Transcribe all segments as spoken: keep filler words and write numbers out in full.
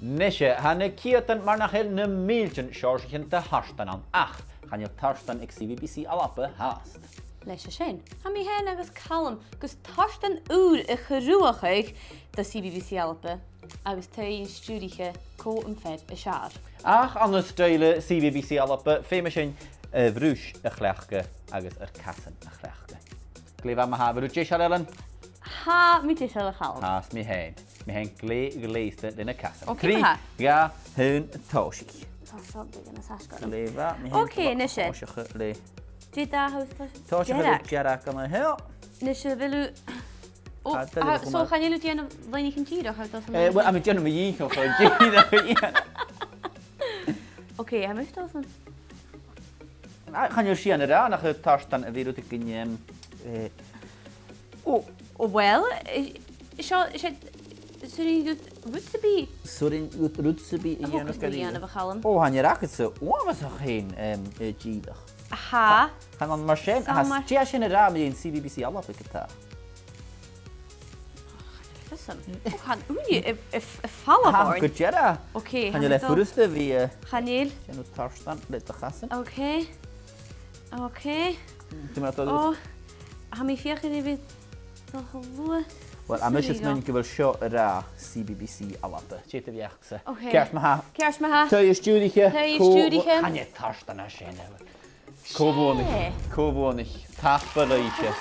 Nise, tha na ceudan mar nach eil na mìltean seòrsaichean de thartan ann, ach chan eil tartan aig C B B C ALBA fhathast. Leis a sin, tha mi fhìn agus Calum gus tartan ùr a chruthachadh do C B B C ALBA agus taghadh an stiùiriche cò am fear as fheàrr. Ach ann an stoidhle C B B C ALBA, feumaidh sinn ar bhruis a chleachdadh agus ar casan a chleachdadh. Glè mhath ma-thà, a bheil thu deiseil, Ellen? Tha mi deiseil, a Chaluim. Tha, 's mi fhìn. Mi fhìn glè ghleusta le na casan. Ok, trì, ma-thà. Dhà, aon, tòisich. Tha seo beagan nas fhasa. Glè mhath, mi fhìn. Ok, nise. Tòisich le. Dè an dath a th' ann? Tòisich le dearg. Dearg an-seo. Nise, a bheil thu... Ò, tha, tha, so chan eil thu a' dèanamh loidhnichean dìreach, tha thu a' dol... Eh, well, tha mi a' dèanamh mo dhìcheall, so dìreach. Ok, tha mi a' dol... Ah, chan eil sìon ri ràdh nach eil tartan a bhith rudeigin, em, eh, ò. Ò, well, eh, seo, seo, 's urrainn dhut rud sam bith. 'S urrainn dhut rud sam bith a dhèanamh, a Chaluim. Ò, chan eil agad-sa uabhasach fhèin, em, eh, dìreach. Aha. Chan ann mar sin, aha, 's dòcha sin a ràdh mu dheidhinn C B B C ALBA ge-tà. Listen. Ò, chan urrainn dhut a, a, a falbh oirnn. Aha, gu dearbh. Ok, chan eil e furasta a bhith, eh, chan eil, dèanamh tartan le do chasan. Ok. Ok. Dè mar a tha... Ò, tha mi a' feuchainn ri bhith dol cho luath. Well, tha mise a' smaoineachadh gu bheil seo ag ràdh C B B C ALBA. Dè do bheachd-sa? Ok. Ceart ma-thà. Ceart ma-thà. Taghadh an stiùiriche. Taghadh an stiùiriche. Cò... chan e tartan a tha sin, eh. Cò bhuannaich? Cò bhuannaich? Tapadh leibhse.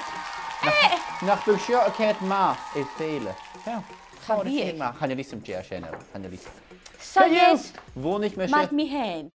Nach, nach b' e seo a' chiad math air fhèileadh? Chan eil fhios agam dè tha sin, chan eil fhios agam. Chan eil fhios. Bhuannaich mise. Mar mi fhìn.